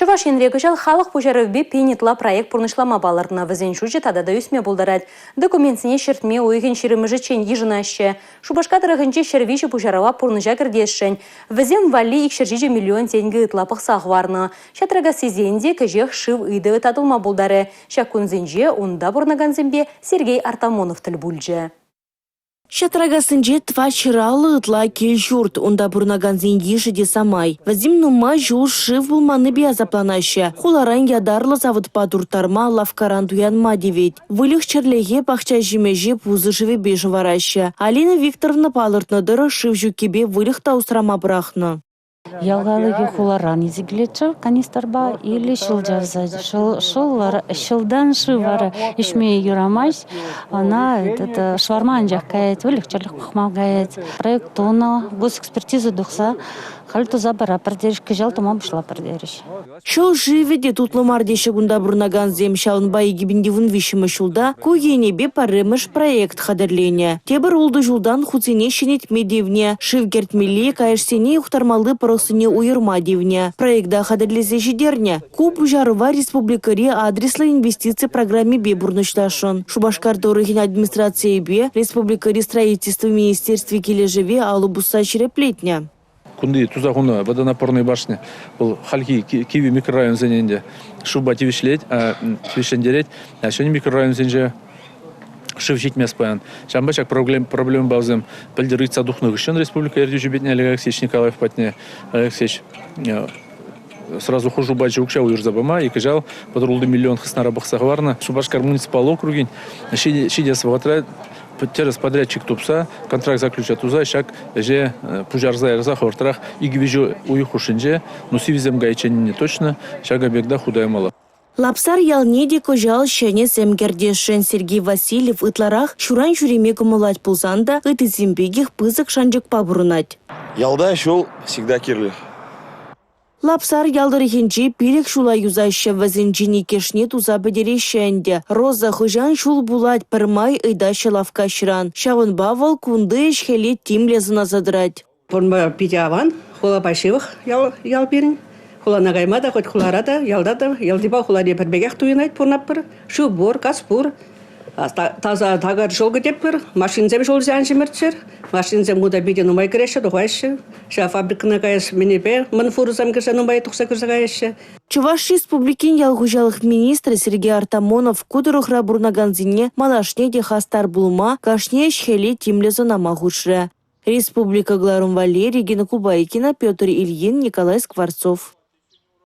Чӑваш Енре кӑҫал халӑх пуҫарӑвӗпе пин ытла проект пурнӑҫлама палӑртнӑ. Вӗсен шучӗ тата та ӳсме пултарать. Документсене ҫӗртме уйӑхӗн 20-мӗшӗччен йышӑнаҫҫӗ. Шупашкар тӑрӑхӗнче 103 пуҫарӑва пурнӑҫа кӗртесшӗн. Вӗсем валли 207 миллион тенкӗ ытла пӑхса хӑварнӑ. Ҫатракассисен те кӗҫех шыв ыйтӑвӗ татӑлма пултарӗ. Ҫак кунсенче унта пурӑнакансемпе Сергей Артамонов тӗл пулчӗ. Ҫатракассинче 450 ытла кил-ҫурт, унта пурӑнакансен йышӗ те самай. Вӗсем нумай ҫул шыв пулманнипе асапланаҫҫӗ. Хуларан ятарлӑ савӑтпа турттарма, лавккаран туянма тивет. Выльӑх-чӗрлӗхе, пахча ҫимӗҫе пусӑ шывӗпе шӑвараҫҫӗ. Алина Викторовна палӑртнӑ тӑрӑх, шыв ҫуккипе выльӑх та усрама пӑрахнӑ. Ял халӑхӗ хуларан илсе килет шыв канистрпа или ҫӑл чавса. Шӑл вара ҫӑлтан шыв вара ӗҫме юрамасть. Ӑна этот шӑварма анчах каять, выльӑх-чӗрлӗх пӑхма каять. Проект тунӑ, госэкспертиза тухса халь туса паратпӑр терӗҫ, кӑҫал тума пуҫлатпӑр терӗҫ. Ҫӑл шывӗ те тутлӑ мар теҫҫӗ кунта пурӑнакансем. Ҫавӑнпа 2013-мӗш ҫулта ку енӗпе пӗрремӗш проект хатӗрленӗ. Тепӗр ултӑ ҫултан хутсене ҫӗнетме тивнӗ. Шыв кӗртмелли, каяшсене юхтармалли пӑрӑхсене уйӑрма тивнӗ. Проекта хатӗрлесе ҫитернӗ. Ку пуҫарӑва республикӑри адреслӑ инвестици программипе пурнӑҫласшӑн. Шупашкар тӑрӑхӗн администрацийӗпе республикӑри строительство министерстви килӗшӗве алӑ пусса ҫирӗплетнӗ. Кунти туса хунӑ водонапорный башня вӑл хальхи кивӗ микрорайонсене ӗнтӗ шывпа тивӗҫлет, тивӗҫлентерет. Ҫӗнӗ микрорайонсенче шыв ҫитмест паян. Ҫавӑнпа ҫак проблемӑпа вӗсем пӗлтӗр ыйтса тухнӑ хыҫҫӑн республика ертӳҫи патне Олег Алексеевич Николаев патне Олег Алексеевич сразу хушу пачӗ укҫа уйӑрса пама. И кӑҫал 36 миллион хыснара пӑхса хӑварнӑ. Шупашкар муниципаллӑ округӗн ҫитес вӑхӑтра тӗрӗс подрядчик тупса, контракт заключать туса ҫак ӗҫе пуҫарса ярса хӑвӑртрах икӗ-виҫӗ уйӑх хушшинче, ну сивӗсем кайиччен точно ҫак объекта хута ямалла. Лапсар ялне те кӑҫал ҫӗнӗ сӗм кӗртесшӗн. Сергей Васильев ытларах ҫуран ҫӳреме кӑмӑллать пулсан та ыттисем пекех пысӑк шанчӑкпа пурӑнать. Ялта ҫул всегда кирлӗ. Лапсар ял тӑрӑхӗнче 5 ҫула юсаҫҫӗ, вӗсенчен иккӗшне туса пӗтереҫҫӗ ӗнтӗ. Роза хӑҫан ҫул пулать пӗрмай ыйтаҫҫӗ лавккаҫран. Ҫавӑнпа вӑл кунти ӗҫ-хӗле тимлӗ сӑнаса тӑрать. Пурӑнма питӗ аван, хулапа ҫывӑх ял, ял пирӗн. Хулана кайма та, хоть хулара та, ялта та, ялтипа хулари пӗр пекех туйӑнать пурӑнатпӑр. Шыв пур, газ пур. Таса такӑр ҫул кӗтетпӗр, машинсем ҫулса ан ҫӗмӗртчӗр. Машинсем кунта питӗ нумай кӗреҫҫӗ, тухаҫҫӗ. Ҫав фабрикӑна каяс мӗнӗпе мӑн фурӑсем кӗрсе нумай тухса кӗрсе каяҫҫӗ. Чӑваш Республикин ял хуҫалӑх министрӗ Сергей Артамонов ку тӑрӑхра пурӑнакансене малашне те хастар пулма, кашни ӗҫ-хӗле тимлӗ сӑнама хушрӗ. Республика кӑларӑм валли Регина Кубайкина, Петр Ильин, Николай Скворцов.